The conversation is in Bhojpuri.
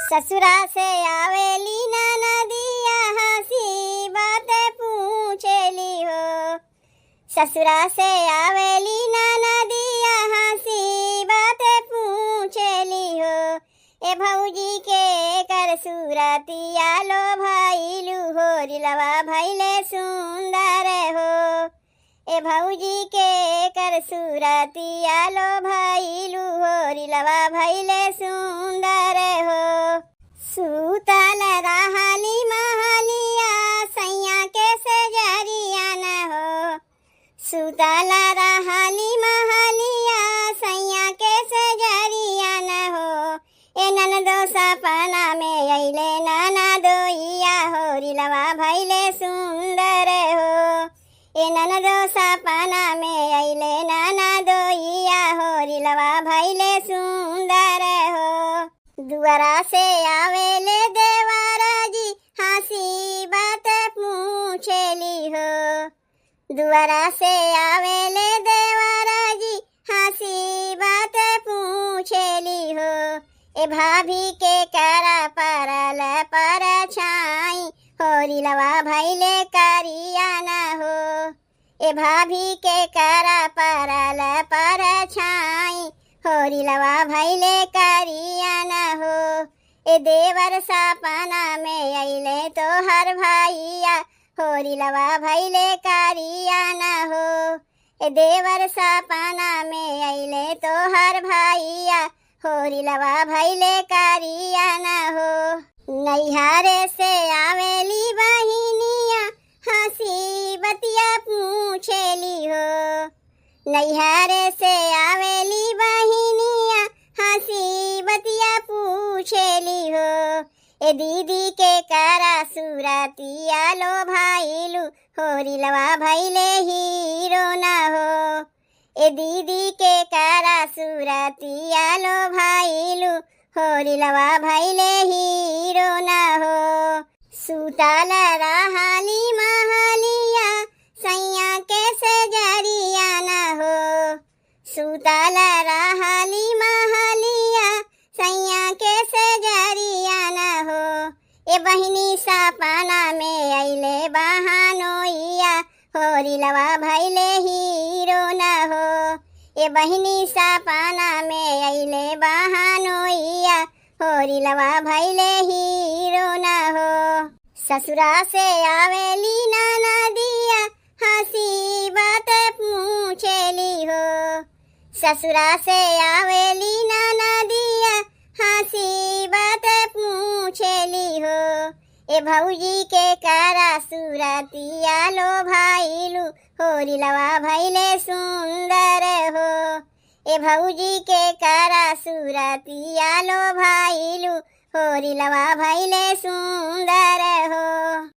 ससुरा से आवेली ननदिया हंसी बात पूछेली हो। ससुरा से आवेली ननदिया हंसी बात पूछेली हो। ए भौजी के कर सुरतिया लो भैलू हो, रिलवा भैले सुंदर हो। ए भौजी के कर सुरतिया लो भैलू हो, रिलवा भैले सुंदर हो। सूतल रहली महलिया सैया के सजरिया न हो। सुतल रहली महलिया सैया के सजरिया न हो। ए ननदो सपना में अइले नाना दोइया हो, रिलवा भैले सुंदर हो। ए ननदो सपना में अइले नाना दोइया हो, रिलवा भैले सुंदर हो। दुआरा से आवेले देवारा जी हंसी बात पूछेली हो। दुआरा से आवेले देवारा जी हंसी बात पूछेली हो। ए भाभी के करा परल पर छाई हो, रिलवा भैले करिया न हो। ए भाभी के करा परल पर छाई हो, रिलवा भैले करिया न हो। ए देवर सपना में अइले तोहर भाइया हो, रिलवा भैले करिया न हो। ए देवर सपना में अइले तोहर भाइया हो, रिलवा भैले करिया न हो। नैहरे से आवेली बहिनिया हंसी बतिया पूछेली हो। नैहरे से आवेली बहिनिया हंसी बतिया पूछेली हो। ए दीदी के करा सुरतिया लो भाईलू हो, रिलवा भैले हीरो न हो। ए दीदी के करा सुरतिया लो भाईलू हो, रिलवा भैले हीरो न हो। सुतल रहली महलिया सैया के सजरिया न हो। सुतल रहली महलिया सैया के सजरिया न हो। ए बहिनी सपना में अइले बहानोइया हो, रिलवा भैले हीरो न हो। ए बहिनी सपना में अइले बहानोइया हो, रिलवा भैले हीरो न हो। ससुरा से आवेली ननदिया हंसी बात पूछेली हो। ससुरा से आवेली ननदिया हंसी बात पूछेली हो। ए भौजी के करा सुरतिया लो भाईलू हो, रिलवा भैले सुंदर हो। ए भौजी के करा सुरतिया लो भाईलू हो, रिलवा भैले सुंदर हो।